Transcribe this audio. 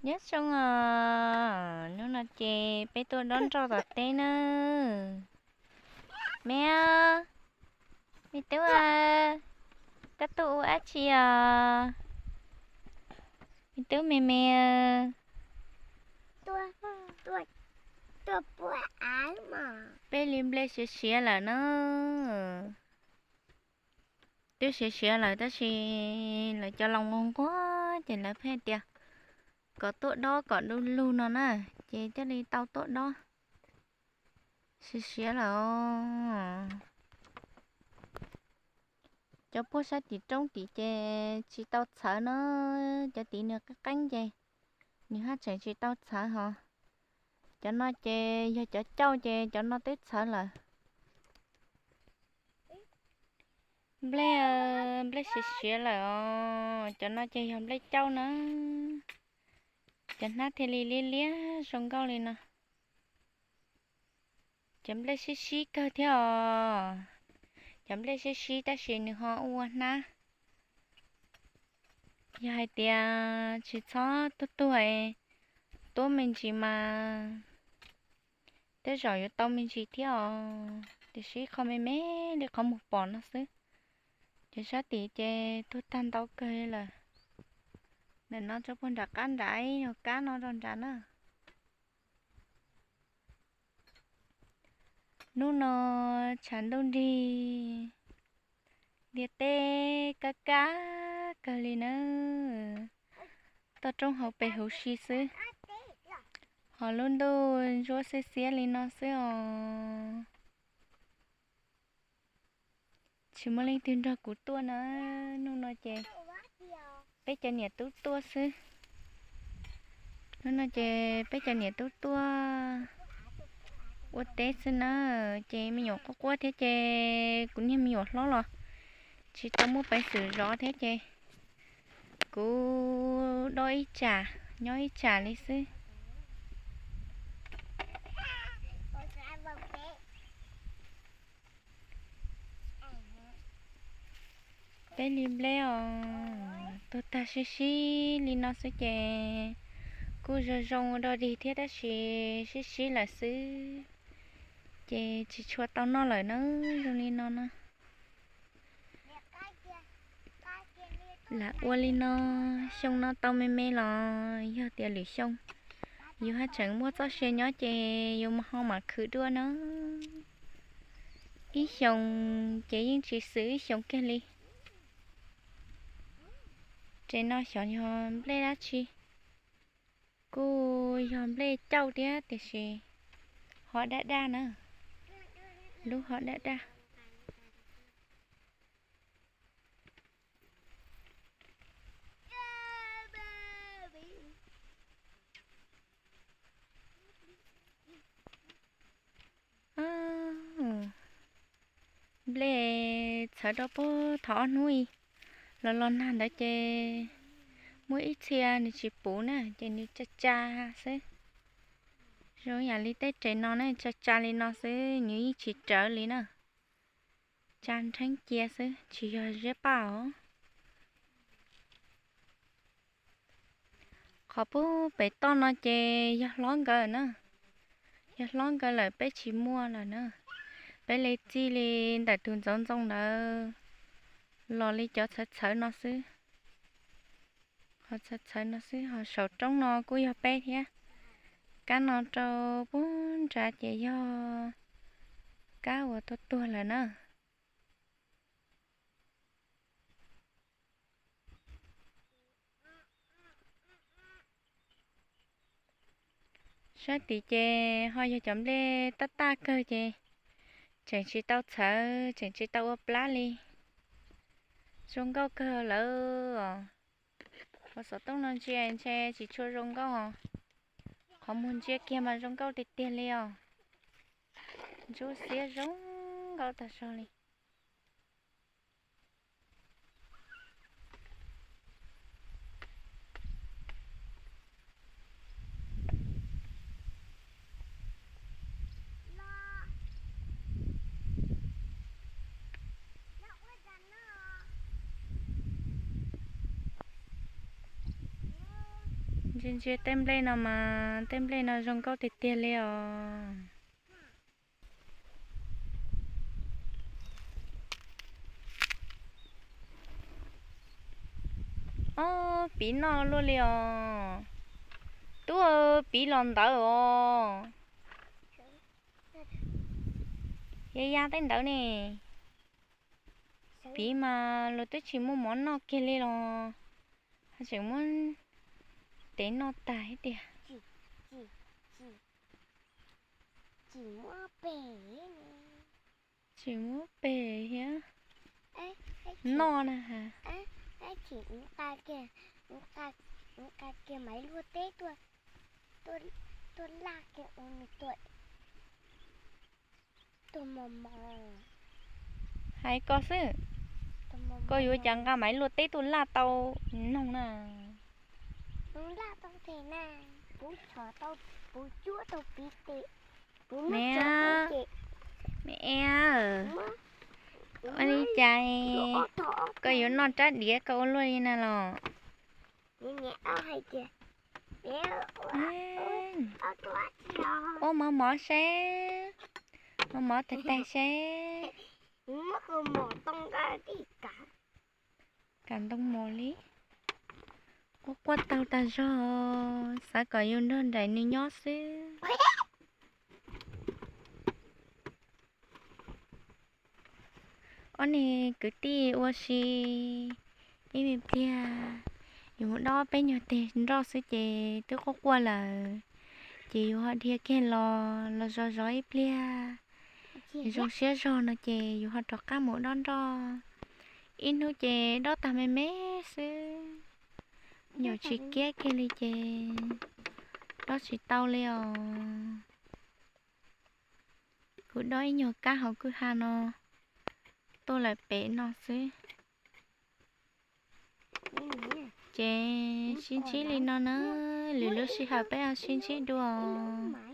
Nyob zoo os, hnub no ces peb tuaj dob nroj tom teb na. Me, me tub, koj tuaj ua dab tsi os? Me tub me me, peb li nplej siav siav lawm na. Twb siav siav lawm tab sis lawv cov los nquag nquag ces lawv pheej tias kom tuaj dob kom du lug no na, ces thiaj li tau tuaj dob. Siav siav lawm os. Cov puag sab tim roob tim ces tsis tau txhawv na, cov tim nws qeeb qeeb ces nws haj tseem tsis tau txhawv hos. Cov no ces yog cov cauj ces cov no twb txhawv lawm. Nplej, nplej siav siav lawm os, cov no ces yog nplej cauj na. Cov hnab thiaj li liab liab zoo nkauj li no. Cov nplej sib sib kawg thiab os. Cov nplej sib sib tab sis nws ho ua hnab. Yog hais tias tsis txhob tuag tuag, tuab me ntsis mas tej zaum yuav tau me ntsis thiab os, tiam sis qhov me me li qhov mus pom no xwb. Ces sab tid ces tuag tag ntau kawg lawm. Ntawm no rau puag nram qab nrad, ib nyuag kab no rau nrad na. Hnub no tshav ntuj nrig, ntiaj teb kab kab kawg li na. Toj roob hauv pes huv si xwb, ho lub ntuj ntsuab xiab xiab li no xwb os. Tsis muaj leej twg nrog kuv tuaj na, hnub no ces peb cov niam tub tuaj xwb. Hnub no ces peb cov niam tub tuaj ua teb xwb na, ces me nyuam quaj quaj thiab ces kuv niag me nyuam hlob los tsis tau muaj peev xwm zov thiab ces kuv dob ib tsam, nyob ib tsam li xwb. Peb li nplej os, tuag tag sib sib li no xwb ces kuj zoo zoo ua dog dig thiab tab sis sib sib lawm xwb, ces tsis tshua tau noj lawm na, zoo li no no. Lam ua li no, xyoo no tau me me los yog tias lwm xyoo yus haj tseem muaj txoj sia nyob ces yus ho mam khwv dua na. Ib xyoos ces yeej tsis xwm ib xyoos kiag li. Ces no xyov yog nplej dab tsi, kuj yog nplej cauj thiab tiam sis ho daj daj na, lub ho daj daj. Nplej txhawv rau puag thaum ob hnub ib los los nag ntawd ces muaj ib txhia nws tsis puv na ces nws tsa tsa xwb. Zoo yam li tej res no ne, tsa tsa li no xwb, nws yeej tsis rawv li na. Tsa nrheeb cia xwb, tsis yog ziab paj os. Qhov puag pem toj no ces yog hlob nkawd na, yog hlob nkawd lawm peb tsis muaj lawm na. Peb li txij li ntawm tus ntxoov ntxoo ntawd los li cov txhawv txhawv no xwb. Ho txhawv txhawv no xwb, ho saum roob no kuj yog peb thiab. Kab no rau puag nrad ces yog kab uas tuag tuag lawm na. Sab tid ces ho yog cov nplej taj taj kawg ces tseem tsis tau txhawv, tseem tsis tau ua plab li. Zoo nkauj kawg lawm os. Qhov xov tooj no ntsia ntshe tsis tshua zoo nkauj os. Qhov muag ntsia kiag mas zoo nkauj tiag tiag li os. Ntsuab xiab zoo nkauj tag zog li. Ntsia ntsia tej nplej no mas tej nplej no zoo nkauj tiag tiag li os. Ob, piv noj luaj li os. Tub, piv los ntawd os. Ya ya tej ntawd ne. Piv mas luag twb tsis muaj mov noj kiag li los ho tseem muab tev noj tag thiab tiag. Tsis muab pem thiab. Noj na has. Qa kiag Maiv Luaj teb tuaj laj kiag ua nws tuam. Hais koj xwb, koj yuav cas nqa Maiv Luaj teb tuaj laj tau noog na. Me, me e, ua li cas koj yuav noj rab diav koj ua luaj li na los? Ua mov mov seb, mov mov tag tag seb. Kam ntoo mos li. Quaj quaj taug tag zog, xav kom yus nrog nraim nws nyob xwb. Ob niag kwv tij ua si ib me pliag, yus mus dob peb nyuag teg nroj xwb ces twb quaj quaj lawm, ces yus ho dhia kiag los los zov zov ib pliag, zoo siab zog no ces yus ho rov qab mus dob nroj. Ib hnub ces dob tag me me xwb, nyuam tsis kiab kiag li ces dob tsis tau li os. Kuv dob ib nyuag kab hauv kwj ha no tuaj lawm pem no xwb. Ces sib ntsib li no na, lwm lub sij hawm peb ho sib ntsib dua os.